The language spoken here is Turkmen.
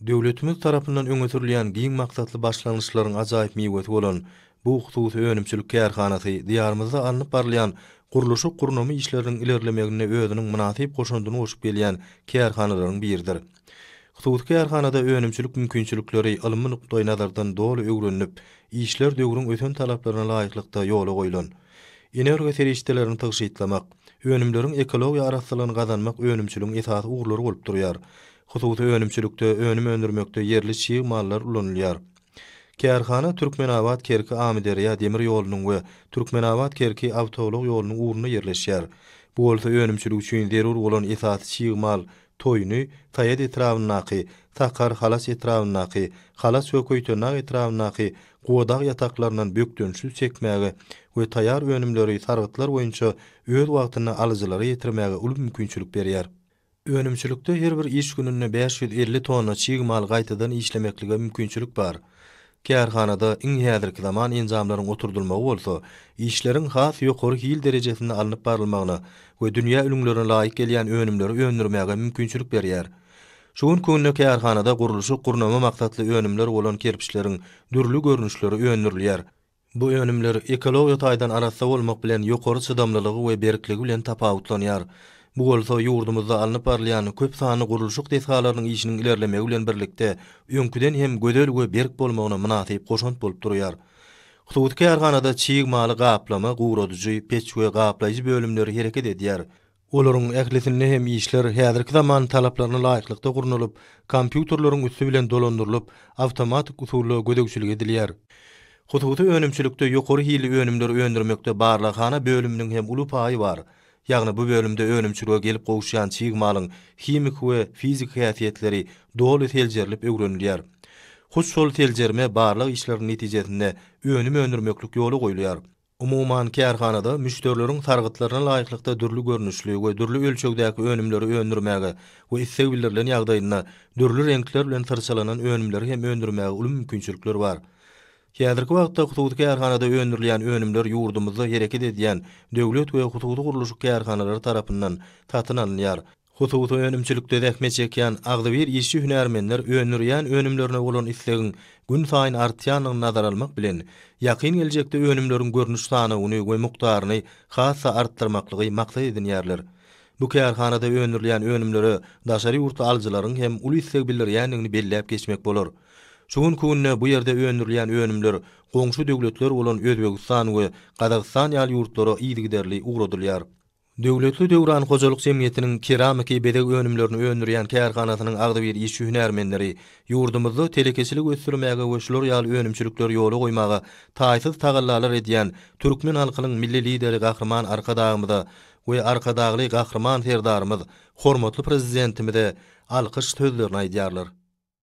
Döwletimiz tarapyndan öňe sürülýän giň maksatly başlangyçlaryň ajaýyp miwesi bolan bu hususy önümçilik kärhanasy Diýarymyzda alnyp barylýan gurluşyk-gurnama işleriniň ilerlemeginde özüniň mynasyp goşandyny goşup gelýän kärhanalaryň biridir. Hususy kärhanada önümçilik mümkinçilikleri ylmy nukdaýnazardan doly öwrenilip, işler döwrüň ösen talaplaryna laýyklykda ýola goýlan. Energiýa serişdelerini tygşytlamak, önümleriň ekologiýa arassalygyny gazanmak önümçiligiň esasy ugurlary bolup durýar. Hususy önümçilikde önüm öndürmekde ýerli çig mallar ulanylýar. Kärhana Türkmenabat-Kerki-Amyderýa demir ýolunyň we Türkmenabat-Kerki awtoulag ýolunyň ugrunda ýerleşýär. Bu bolsa önümçilik üçin zerur bolan esasy çig mal, toýuny Saýat etrabyndaky, Sakar, Halaç etrabyndaky, Halaç we Köýtendag etrabyndaky Gubadag ýataklaryndan bökdençsiz çekmäge we taýýar önümleri sargytlar boýunça öz wagtynda alyjylara ýetirmäge uly mümkinçilik berýär. Önümçilikde her bir iş gününde 550 tonna çig mal gaýtadan işlemeklige mümkinçilik bar. Kärhanada iň häzirki zaman enjamlaryň oturdylmagy bolsa, işleriň has ýokary hil derejesinde alnyp barylmagyna we dünýä ülňülerine laýyk gelýän önümleri öndürmäge mümkinçilik berýär. Şu günki günde kärhanada gurluşyk-gurnama maksatly önümler bolan kerpiçleriň dürli görnüşleri öndürilýär. Bu önümler ekologiýa taýdan arassa bolmak bilen ýokary çydamlylygy we berkligi bilen tapawutlanýar. Bu bolsa ýurdumyzda alnyp barylýan köp sanly gurluşyk desgalarynyň işiniň ilerlemegi bilen birlikde öňküden hem gözel we berk bolmagyna mynasyp goşant bolup durýar. Hususy kärhanada çig maly gaplama, guradyjy, peç we gaplaýjy bölümleri hereket edýär. Olaryň ählisinde hem işler häzirki zaman talaplaryna laýyklykda gurnalyp, kompýuterleriň üsti bilen dolandyrylyp, awtomatik usulda gözegçilik edilýär. Hususy önümçilikde ýokary hilli önümleri öndürmekde barlaghana bölüminiň hem uly paýy bar. Ýagny bu bölümde önümçilige gelip gowuşýan çig malyň himiki we fiziki häsiýetleri doly seljerilip öwrenilýär. Hut şol seljerme barlag işleriniň netijesinde önüm öndürmeklik ýola goýulýar. Umuman, kärhanada müşderileriň sargytlaryna laýyklykda dürli görnüşli we dürli ölçegdäki önümleri öndürmäge we isleg bildirilen ýagdaýynda dürli reňkler bilen syrçalanan önümleri hem öndürmäge uly mümkinçilikler bar. Häzirki wagtda hususy kärhanada öndürilýän önümler ýurdumyzda hereket edýän döwlet we hususy gurluşyk kärhanalary tarapyndan satyn alynýar. Hususy önümçilikde zähmet çekýän agzybir işçi-hünärmenler öndürýän önümlerine bolan islegiň günsaýyn artýandygyny nazara almak bilen, ýakyn geljekde önümleriň görnüş sanawyny we mukdaryny has-da artdyrmaklygy maksat edinýärler. Bu kärhanada öndürilýän önümlere daşary ýurtly alyjylaryň hem uly isleg bildirýändigini belläp geçmek bolar. Şu günki günde bu ýerde öndürilýän önümler goňşy döwletler bolan Özbegistan we Gazagystan ýaly ýurtlara yzygiderli ugradylýar. Döwletli Döwran hojalyk jemgyýetiniň keramiki bezeg önümlerini öndürýän kärhanasynyň agzybir işçi-hünärmenleri ýurdumyzda telekeçiligi ösdürmäge we şular ýaly önümçilikleri ýola goýmaga taýsyz tagallalar edýän türkmen halkynyň Milli Lideri Gahryman Arkadagymyza we Arkadagly Gahryman Serdarymyz hormatly Prezidentimize alkyş sözlerini aýdýarlar.